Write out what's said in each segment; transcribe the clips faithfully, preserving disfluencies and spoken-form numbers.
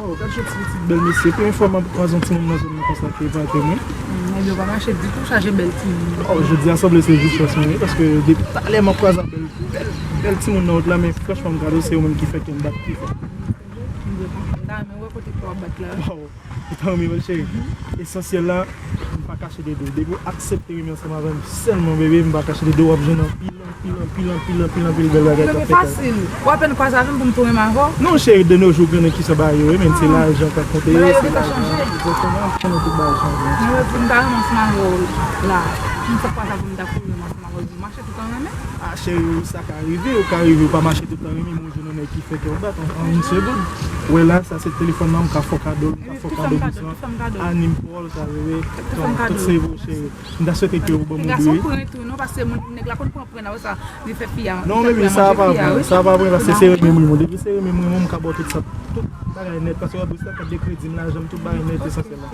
Oh, gad yon ti pitit bèl mesye. Premye fwa m ap kwaze yon timoun nan zòn nan konsa ki epate mwen. Nèg yo pa mache ditou, chaje bèl timoun. Oh, jodi a sanble se jou chans mwen, wi, paske depi talè m ap kwaze ak bèl, bèl, bèl timoun nan wout la, men franchman, m gade w, se yo menm ki fè kè m bat pi fò. M ta renmen wè kote kè w ap bat la. Wow. Ou ta renmen wè l, cheri? Esansyèl la, m pa kache de do. Depi w aksepte renmen ansanm avè m sèlman, bebe, m pa kache de do, w ap jwenn anpil, anpil, anpil, anpil, anpil, anpil bèl bagay k ap fèt. Fasil. Ou apèn kwaze avè m pou m tou renmen avè w? Non, cheri, de nos jours, gen nèg ki sa ba yo, wi, men se lajan k ap konte, se lajan. Egzakteman, konnen tout bagay chanje. Mwen, pou m ta renmen ansanm avè w la, m fèk kwaze avè m, m ta kouri renmen ansanm avè w. Mache tout an renmen. Ah, cheri, sa ka rive, ou ka rive, ou pa mache tout an renmen, men ou jwenn yon nèg ki fè kè w bat an, an yon segond. Wè la, sa se telefòn nan, m ka fè w kado l, m ka fè w kado bous lan. Anime pa w sa, bebe. Tout se vre, cheri. M ta swete ke ou ban m yon bri. Gason pran tou, non, paske moun, nèg la konn pran pran, wè sa, li fè fi a. Non, men sa pa vre, sa pa vre, paske se renmen m renmen w. Depi se renmen m renmen w, m ka ba w tout sa, tout bagay nèt, paske w ap rete ak de kredi m, lajan m, tout bagay nèt, esansyèl la.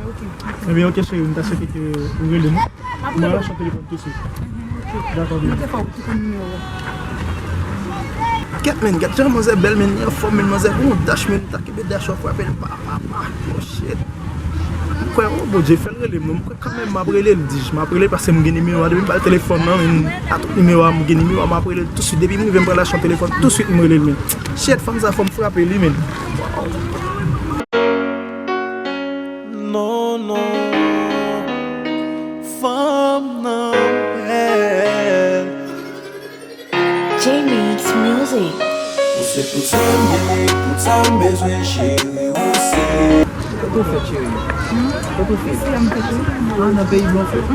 Ebyen, ok, cheri, m ta swete ke ou rele m. M ap rele w. Mwen lage telefòn touswit. Dakò, bebe. Mwen te fè w ki konn nimewo. Kèt, men, gad jan manzè bèl, men, li anfòm, men, manzè gon dash, men, ta kenbe dash, w ap frape l, pa, pa, pa. Oh, shit. M kwè, oh, Bondye, fè l rele m, non. M kwè kanmenm m ap rele l, di, m ap rele l paske m gen nimewo a, depi m ba l telefòn nan, men, a tout nimewo a, m gen nimewo a, m ap rele l touswit. Depi m rive, m pral achte yon telefòn, touswit, m rele l, men. Shit, fanm sa, fò m frape li, men. Non, non, fanm nan bèl. J-Mix Music. Ou se tout sa m ye, tout sa m bezwen, cheri, ou se. Kote w fèt, cheri? Kote w fèt? Isi a m fèt, wi. Ah, nan peyi blan w fèt?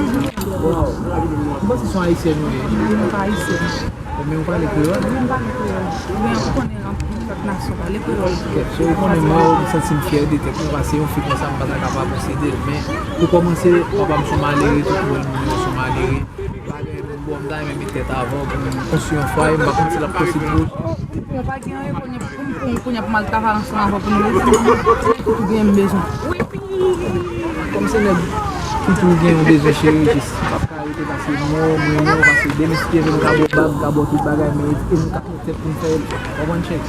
Wow. M panse se yon ayisyèn ou ye. Non, mwen pa ayisyèn. Ebyen, ou pale kreyòl? Wi, m pale kreyòl. Ebyen, ou konnen anpil lòt nasyon pale kreyòl. Kèt, cheri, ou konnen mwen, m santi m fyè de tèt mwen, paske yon fi konsa, m pa ta ka pa posede l. Men, pou kòmanse, papa m se yon malere, tout mwen, m se yon malere. Bagay moun bò, m ta renmen met tèt avè w pou m konstwi yon fwaye, m pa konn si l ap posib pou ou. Bon, pa gen anyen kounye pou m, pou m, kounye a pou m al travay ansanm avè w pou nou rete. Tout ou gen m bezwen. Kòm se nèg ki tou gen yon bezwen, cheri, jis m p ap ka rete pase mò, mwen mò, pase demen si Dye vle m ka ba w bag, m ka ba w tout bagay, men e m ka pran tèt pou m fè l, w konprann, cheri?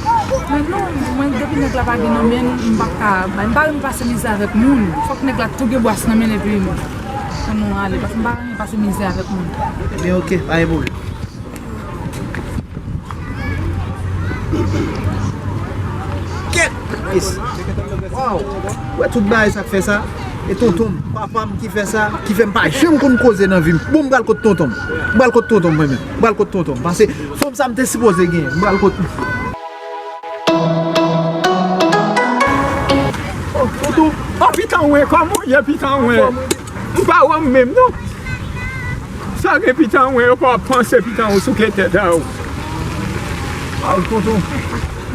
Men non, mwen depi nèg la pa gen nan men m, m p ap ka, m pa renmen pase mizè avèk moun. Fòk nèg la tou gen bwas nan men l epi pou nou ale, paske m pa renmen pase mizè avèk moun. Ebyen, ok, pa gen pwoblèm. Kèt! Yes. Wow! Wè tout bagay sa k fè sa? E tonton m, papa m ki fè sa, ki fè m pa janm konn koze nan vi m. Bon, m pral kot tonton m. M pral kot tonton m, mwen menm. M pral kot tonton m. Paske fanm sa m te sipoze genyen. M pral kot. Oh, tonton. Oh, pitanwen, kòman w ye, pitanwen? M pa wè w menm, non. Sa gen pitanwen, yo pa panse pitanwen sou kè tèt a ou. Ay, tonton.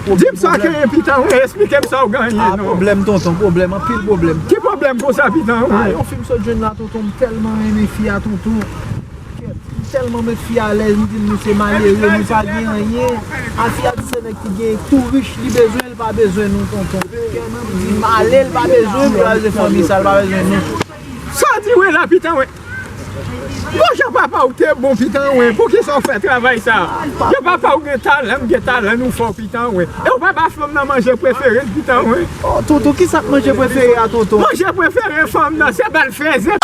Di m sa ke gen pitanwen, esplike m sa w genyen, non. Ah, pwoblèm, tonton, pwoblèm, anpil pwoblèm. Ki pwoblèm konsa, pitanwen? Ah, yon fi m sot jwenn la, tonton, m tèlman renmen fi a, tonton. Kèt, m tèlman met fi a alèz, m di l nou se malere, nou pa gen anyen. A fi a di se nèg ki gen tou rich, li bezwen, li pa bezwen nou, tonton. Kè mwen di m ale, li pa bezwen, li pa bezwen fanmi sa, li pa bezwen nou. Sa w di wi la, pitanwen? Bon, jan papa w te bon, pitanwen, poukisa w fè travay sa? Jan papa w gen talan, m gen talan, nou fò, pitanwen. E w pa ba fanm nan manje prefere l, pitanwen? Oh, tonton, kisa k manje prefere a, tonton? Manje prefere fanm nan, se bèl fèzè.